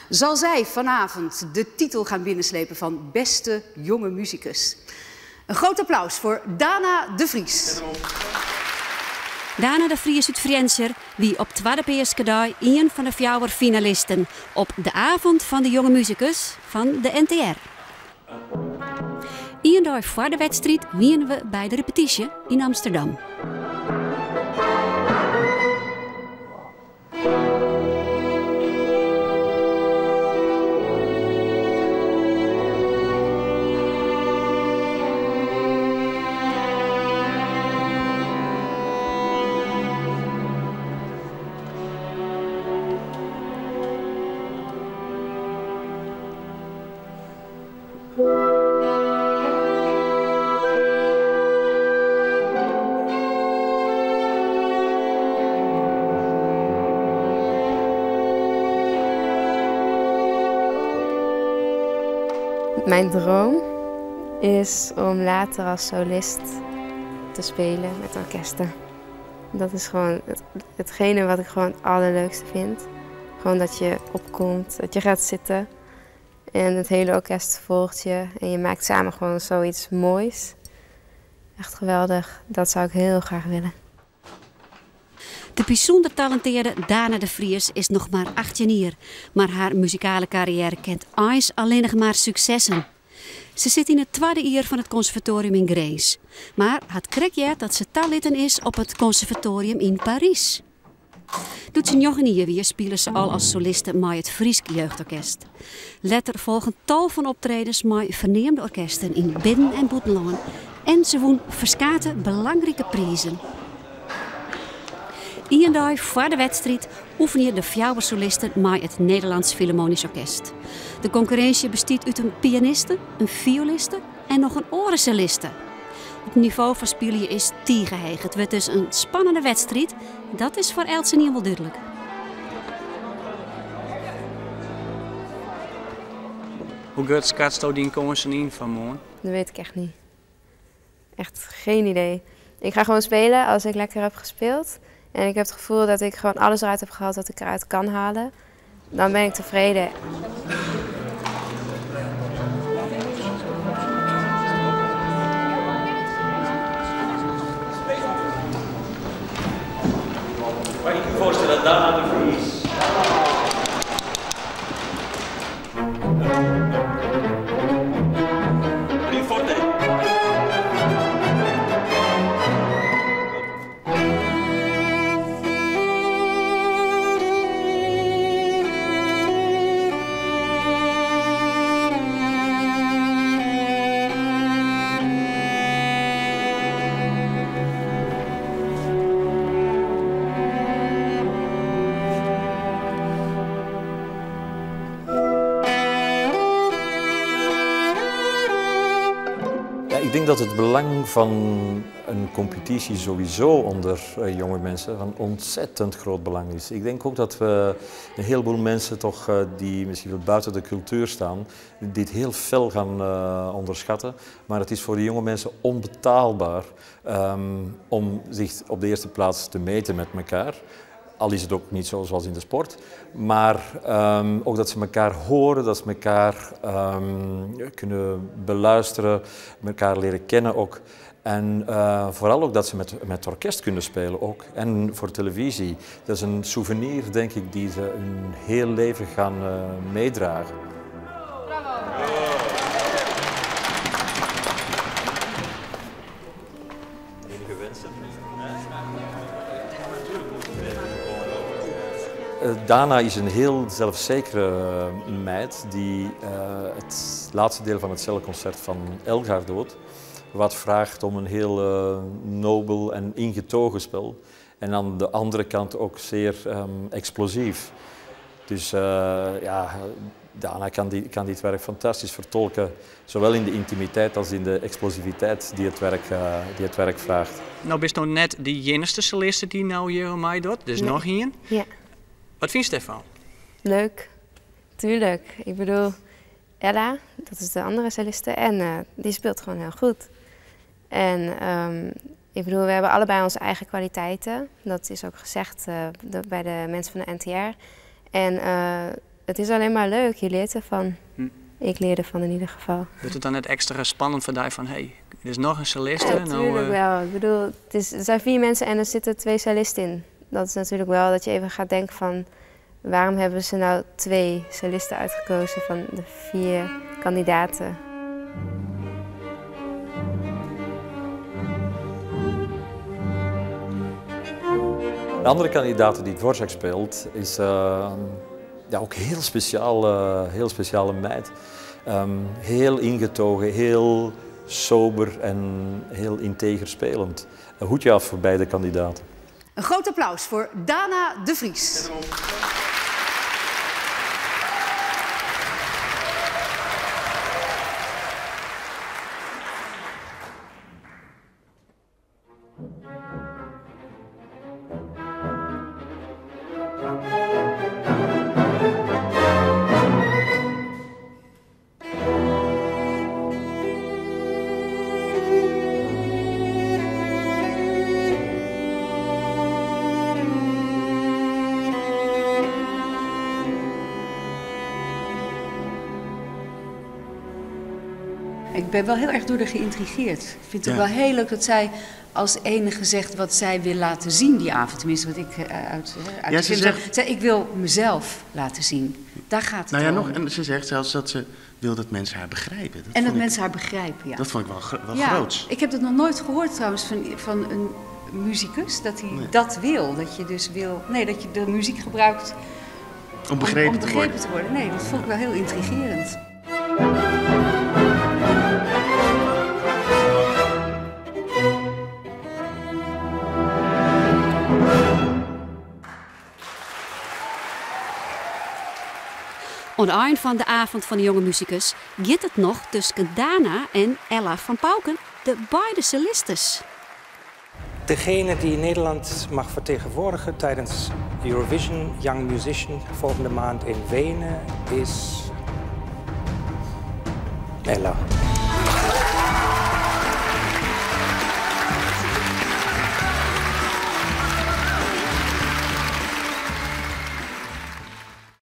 Zal zij vanavond de titel gaan binnenslepen van beste jonge musicus? Een groot applaus voor Dana de Vries. Dana de Vries út Frjentsjer wie op twadde Peaskedei ien fan de fjouwer finalisten op de Avond van de Jonge Musicus fan de NTR. Ien dei foar de wedstriid wiene we by de repetysje yn Amsterdam. Mijn droom is om later als solist te spelen met orkesten. Dat is gewoon hetgene wat ik gewoon het allerleukste vind. Gewoon dat je opkomt, dat je gaat zitten en het hele orkest volgt je en je maakt samen gewoon zoiets moois. Echt geweldig. Dat zou ik heel graag willen. De bysûnder talintearre Dana de Vries is noch mar 18 jier, mar har muzikale karriêre kent eins allinnich mar suksessen. Se sit yn it twadde jier fan it konservatorium yn Grins, mar hat krekt heard dat se talitten is op it konservatorium yn Parys. Doe't se njoggen jier wie, spile se al as soliste mei it Frysk Jeugdorkest. Letter folgen tal fan optredens mei ferneamde orkesten yn binnen en bûtenlân en se wûn ferskate belangrike prizen. Ien dei foar de wedstriid oefenje de fjouwer solisten mei it Nederlands Philharmonisch Orkest. De konkurrinsje bestiet út in pianiste, in fioliste en noch in oare selliste. It nivo fan spylje is tige heech. It wurdt dus in spannende wedstriid, dat is foar eltsenien wol dúdlik. Hoe grut skatsto dyn kânsen yn foar moarn? Dat weet ik echt niet. Echt geen idee. Ik ga gewoon spelen als ik lekker heb gespeeld. En ik heb het gevoel dat ik gewoon alles eruit heb gehaald wat ik eruit kan halen. Dan ben ik tevreden. Mag ik u voorstellen, Dana de Vries. Ja, ik denk dat het belang van een competitie sowieso onder eh, jonge mensen van ontzettend groot belang is. Ik denk ook dat we een heleboel mensen toch eh, die misschien wel buiten de cultuur staan, dit heel fel gaan eh, onderschatten. Maar het is voor de jonge mensen onbetaalbaar um, om zich op de eerste plaats te meten met elkaar. Al is het ook niet zo zoals in de sport. Maar um, ook dat ze elkaar horen, dat ze elkaar um, kunnen beluisteren, elkaar leren kennen ook. En uh, vooral ook dat ze met, met orkest kunnen spelen ook. En voor televisie. Dat is een souvenir, denk ik, die ze hun heel leven gaan uh, meedragen. Eh, Dana is een heel zelfzekere meid die uh, het laatste deel van het celloconcert van Elgar doet. Wat vraagt om een heel uh, nobel en ingetogen spel. En aan de andere kant ook zeer um, explosief. Dus uh, ja, Dana kan, die, kan dit werk fantastisch vertolken. Zowel in de intimiteit als in de explosiviteit die het werk, uh, die het werk vraagt. Nou bist no net de iennichste soliste dy't no hjir meidocht, dus nee. noch ien. Ja. Wat fynst dêrfan? Leuk, tuurlijk. Ik bedoel, Ella, dat is de andere celliste, en uh, die speelt gewoon heel goed. En um, ik bedoel, we hebben allebei onze eigen kwaliteiten. Dat is ook gezegd uh, bij de mensen van de NTR. En uh, Het is alleen maar leuk, je leert ervan. Ik leer ervan in ieder geval. Wurdt it dan net ekstra spannend foar dy fan hé, der is noch in soliste? Ja, Nou, natuurlijk wel. Ik bedoel, er zijn 4 mensen en er zitten 2 solisten in. Dat is natuurlijk wel dat je even gaat denken van, waarom hebben ze nou 2 solisten uitgekozen van de 4 kandidaten? De andere kandidaat die Dvorak speelt is ook heel heel speciale meid. Heel ingetogen, heel sober en heel integer spelend. Een hoedje af voor beide kandidaten. Een groot applaus voor Dana de Vries. Ik ben wel heel erg door haar geïntrigeerd. Ik vind het ook wel heel leuk dat zij als enige zegt wat zij wil laten zien die avond. Tenminste, wat ik uit de film zag. Zij, ik wil mezelf laten zien. Daar gaat het om. En ze zegt zelfs dat ze wil dat mensen haar begrijpen. En dat mensen haar begrijpen, ja. Dat vond ik wel groots. Ik heb dat nog nooit gehoord trouwens van een muzikus, dat hij dat wil. Dat je dus wil, nee, dat je de muziek gebruikt Om begrepen om te begrepen worden. te worden. Nee, dat vond ik wel heel intrigerend. Oan de ein fan de avond fan de jonge muzikus giet it noch tusken Dana en Ella van Pouken, de beide solistes. Degene die Nederland mag vertegenwoordigen tijdens Eurovision Young Musician volgende maand in Wenen is Ella.